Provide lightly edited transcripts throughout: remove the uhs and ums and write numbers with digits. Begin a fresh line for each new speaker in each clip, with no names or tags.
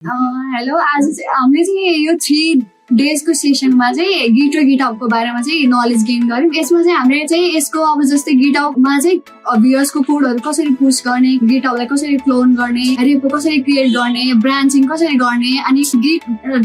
Hello, आज चाहिँ हामीले चाहिँ यो 3 डेजको सेसनमा चाहिँ गिट र गिटहबको बारेमा चाहिँ नलेज गेन गऱ्यौँ। यसमा चाहिँ हामीले चाहिँ यसको अब जस्तै गिटहबमा चाहिँ भ्युअर्सको कोडहरू कसरी पुश गर्ने, गिटहबलाई कसरी क्लोन गर्ने, रेपो कसरी क्रिएट गर्ने, ब्रान्चिङ कसरी गर्ने, अनि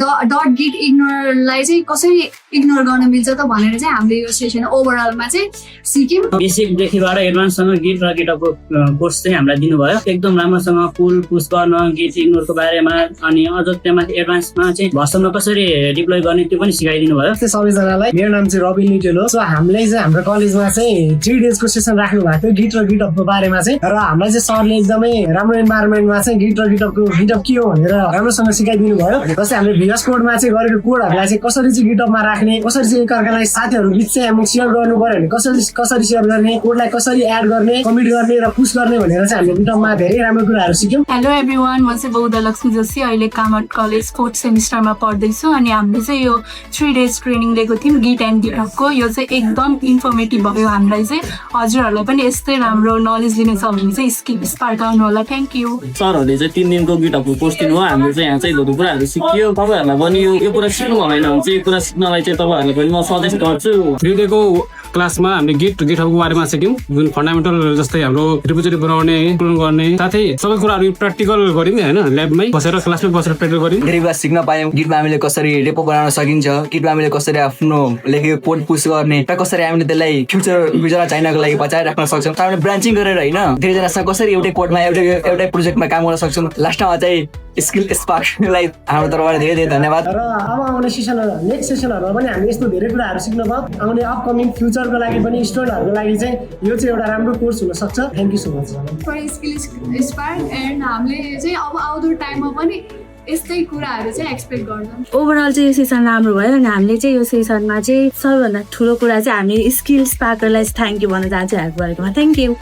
डट गिट इग्नोरलाई चाहिँ कसरी इग्नोर गर्न मिल्छ त भनेर चाहिँ हामीले यो सेसन ओभरअलमा चाहिँ सिक्यौँ।
बेसिकदेखिबाट एडभान्ससम्म गिट र गिटहबको कोर्स चाहिँ हामीलाई दिनुभयो। एकदम राम्रोसँग पुल पुस गर्न, गिट इग्नोरको बारेमा, अनि अझ त्यहाँमाथि एडभान्समा चाहिँ भर्सनमा कसरी डिप्लोय गर्ने त्यो पनि सिकाइदिनु भयो।
सबैजनालाई मेरो नाम चाहिँ रबिन लिटेल हो। सो हामीले चाहिँ हाम्रो कलेजमा चाहिँ 3 डेजको सेसन राख्नु भएको थियो गिट र गिटहबको बारेमा चाहिँ, र हामीलाई चाहिँ सरले एकदमै राम्रो इन्भाइरोमेन्टमा चाहिँ गिट र गिटहब के हो भनेर राम्रोसँग सिकाइदिनु भयो। जस्तै हामीले भिएस कोडमा चाहिँ गरेको कोडहरूलाई चाहिँ कसरी चाहिँ गिटहबमा राख्ने, कसरी चाहिँ एकअर्कालाई साथीहरू बिच चाहिँ हामी सेयर गर्नु पर्यो भने कसरी सेयर गर्ने, कोडलाई कसरी एड गर्ने, कमिट गर्ने र पुश गर्ने भनेर चाहिँ हामीले गिटहबमा धेरै राम्रो कुराहरू सिक्यौँ।
हेलो एभ्रीवान, म चाहिँ बौद्ध लक्ष्मी जोशी, अहिले कामत कलेज 4th सेमिस्टरमा पढ्दैछु। अनि हामीले चाहिँ यो 3 डेज ट्रेनिङ लिएको थियौँ गिट एन्ड गिटहबको। यो चाहिँ एकदम इन्फर्मेटिभ भयो हामीलाई चाहिँ। हजुरहरूलाई पनि यस्तै राम्रो नलेज लिनु छ भने चाहिँ स्किप स्पार्क आउनु होला। Thank you.
सरहरूले चाहिँ 3 दिनको गिटहबको कोर्स दिनुभयो। हामीले चाहिँ यहाँ चाहिँ धेरै कुराहरू सिकियो। तपाईँहरूलाई पनि यो कुरा सिक्नु भएन भने चाहिँ यो कुरा सिक्नलाई चाहिँ तपाईँहरूलाई पनि म सजेस्ट गर्छु।
3 डेको क्लासमा हामीले गिटहबको बारेमा सिक्यौँ, जुन फन्डामेन्टल जस्तै हाम्रो रिपोजिटरी बनाउने, क्लोन गर्ने, साथै सबै कुराहरू प्र्याक्टिकल गऱ्यौँ हैन, ल्याबमै बसेर क्लासमै बसेर प्र्याक्टिकल गऱ्यौँ।
धेरै कुरा सिक्न पायौँ। गिटमा हामीले कसरी रेपो बनाउन सकिन्छ, गिटमा हामीले कसरी आफ्नो लेखेको कोड पुश गर्ने, र कसरी हामीले त्यसलाई फ्युचरमा चाहिनको लागि बचाएर राख्न सक्छौँ। हामीले ब्रान्चिङ गरेर होइन, धेरैजनासँग कसरी एउटै कोडमा एउटै प्रोजेक्टमा काम गर्न सक्छौँ। लास्टमा चाहिँ स्किल स्पार्कलाई हाम्रो तर्फबाट धेरै धेरै धन्यवाद।
र अब आउने नेक्स्ट सेसनहरूमा पनि हामी यस्तो धेरै कुराहरू सिक्न पाऊँ। आउने अपकमिङ फ्युचरको लागि पनि स्टुडेन्टहरूको लागि चाहिँ यो चाहिँ एउटा राम्रो कोर्स हुन सक्छ। Thank you so much
for Skill Spark. And हामीले चाहिँ अब आउँदो टाइममा पनि यस्तै कुराहरू चाहिँ एक्सपेक्ट गर्छौँ।
ओभरअल चाहिँ यो सेसन राम्रो भयो। अनि हामीले चाहिँ यो सेसनमा चाहिँ सबैभन्दा ठुलो कुरा चाहिँ हामी स्किल स्पार्करलाई थ्याङ्क यू भन्न चाहन्छु हेल्प गरेकोमा। Thank you.